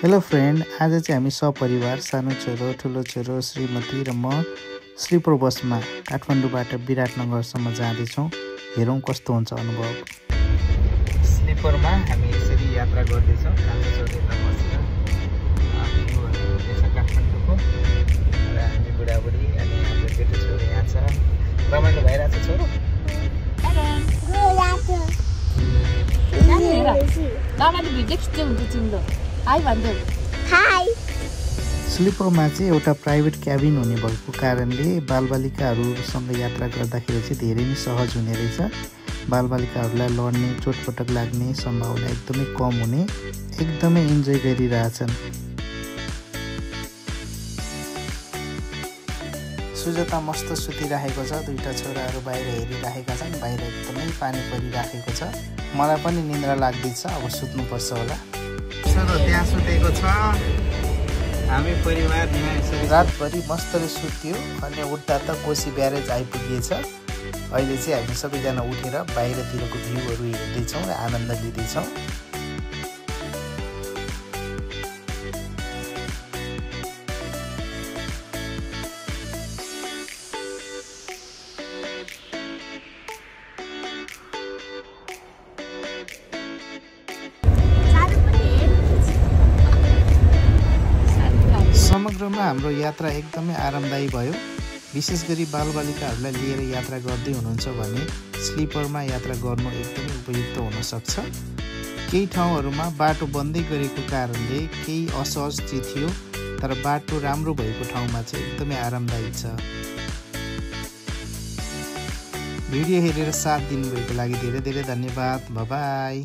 Hello friend, आज चाहिँ हामी सपरिवार सानो छोरो ठुलो छोरो श्रीमती र म स्लिपर बसमा काठमाडौँबाट विराटनगरसम्म जाँदैछौँ। हेरौँ कस्तो हुन्छ अनुभव। स्लिपरमा हामी यसरी यात्रा गर्दैछौँ। कान्छो छोरो यता बसेर काठमाडौँको र हामी बुढाबुढी अनि हाम्रो जेठो छोरो यहाँ छ। रमाइलो भइरहेछ छोरो। स्लिपरमा चाहिँ एउटा प्राइभेट क्याबिन हुने भएको कारणले बालबालिकाहरूसँग यात्रा गर्दाखेरि चाहिँ धेरै नै सहज हुने रहेछ। बालबालिकाहरूलाई लड्ने चोटपटक लाग्ने सम्भावना एकदमै कम हुने, एकदमै इन्जोय गरिरहेछन्। सुजाता मस्त सुतिरहेको छ। दुईटा छोराहरू बाहिर हेरिरहेका छन्। बाहिर एकदमै पानी परिरहेको छ। मलाई पनि निन्द्रा लाग्दैछ। अब सुत्नुपर्छ होला। छोरो त्यहाँ सुतेको छ। हामी परिवार यहाँ यसरी रातभरि मस्तले सुत्यो अनि उठ्दा त कोशी ब्यारेज आइपुगेछ। अहिले चाहिँ हामी सबैजना उठेर बाहिरतिरको भ्यूहरू हेर्दैछौँ र आनन्द लिँदैछौँ। समग्रमा हाम्रो यात्रा एकदमै आरामदायी भयो। विशेष गरी बालबालिकाहरूलाई लिएर यात्रा गर्दै हुनुहुन्छ भने स्लिपरमा यात्रा गर्नु एकदमै उपयुक्त हुन सक्छ। केही ठाउँहरूमा बाटो बन्दै गरेको कारणले केही असहज चाहिँ थियो, तर बाटो राम्रो भएको ठाउँमा चाहिँ एकदमै आरामदायी छ। भिडियो हेरेर साथ दिनुभएको लागि धेरै धेरै धन्यवाद। बाइ।